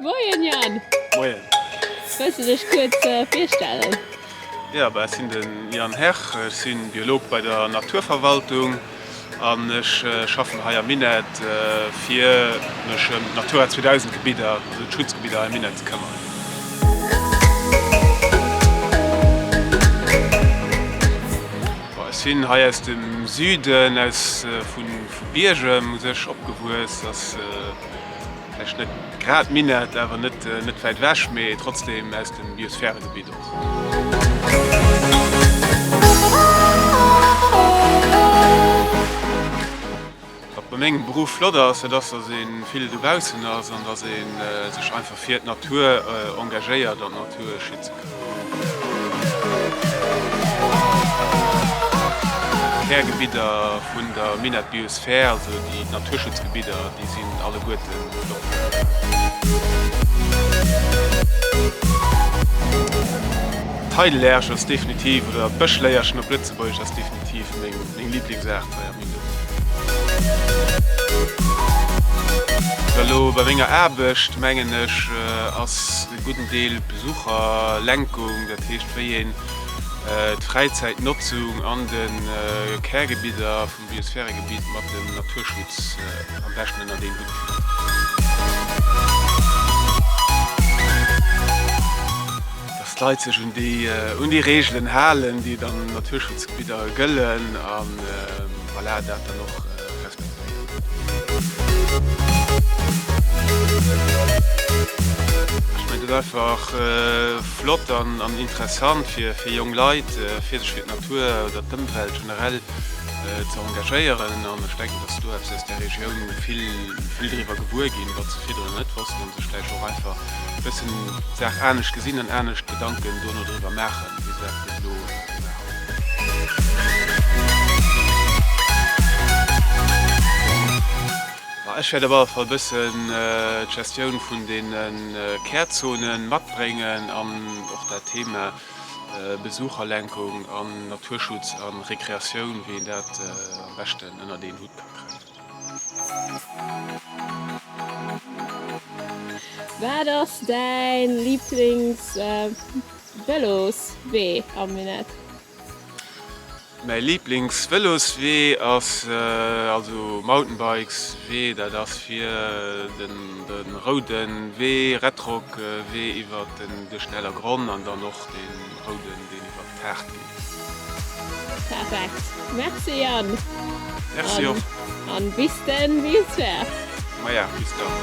Moien Yann! Moien! Wëlls de dech kuerz virstellen? Jo, bah ech sinn de Yann Herr, ech si Biolog bei der Naturverwaltung an ech schaffen hei am Minett fir mech ëm d'Natura 2000 Gebidder, also d'Schutzgebidder hei am Minett ze këmmeren. Ech sinn hei aus dem Süden, aus vu Biergem u sech opgewuess, ass vläicht net grad Minett, awer net net wäit ewech, mee trotzdem aus dem Biosphäregebitt och. Wat bei mengem Beruff flott ass, dat ass, datt ee vill dobaussen ass an datt ee sech einfach fir d'Natur engagéiert an d'Natur schütze kann. D'Kärgebidder vun der Minett Biosphere, also déi Naturschutzgebidder, déi sinn alleguerten flott. D'Heidelerch ass definitiv, oder d'Bëschléierchen op Lëtzebuergesch, ass definitiv meng Liblingsaart hei am Minett. Elo bei menger Aarbecht, mengen ech, ass e gudden Deel Besucherlenkung, dat heescht wéi een d'Fräizäitnotzung an de Kärgebidder vum Biosphäregebitt mat dem Naturschutz am beschten ënnert een Hutt kritt. Dass d'Leit sech un déi un déi Reegelen halen, déi et an Naturschutzgebidder gëllen a voilà, dat dann och respektéieren. Ech mengen, dat ass einfach flott an interessant fir jonk Leit, fir sech fir d'Natur oder d'Ëmwelt generell ze engagéieren. An ech denken, dass do eppes aus där Regioun vill, vill driwwer gewuer ginn, wat se virdrun net wossten an sech vläicht och einfach e bëssen d'Saach anescht gesinn an anescht Gedanken dono driwwer maachen, wéi se dat bis elo gemaach hunn. Ech wäert op alle Fall e bëssen d'Gestioun vun deene Kärzone matbréngen an och dat Thema Besucherlenkung an Naturschutz a Rekreatioun, wéi een dat am beschten ënnert een Hutt ka kréien. Wat ass däin Liiblingsvëloswee am Minett? Mäi Liiblingsvëloswee ass also Mountainbikeswee, dat ass fir den rouden Wee, Redrock Wee iwwert den duerch den Ellergronn an dann och den rouden deen iwwert d'Haard geet. Perfekt, merci Yann. Merci och. An bis den Biosphär. Maja, bis dann.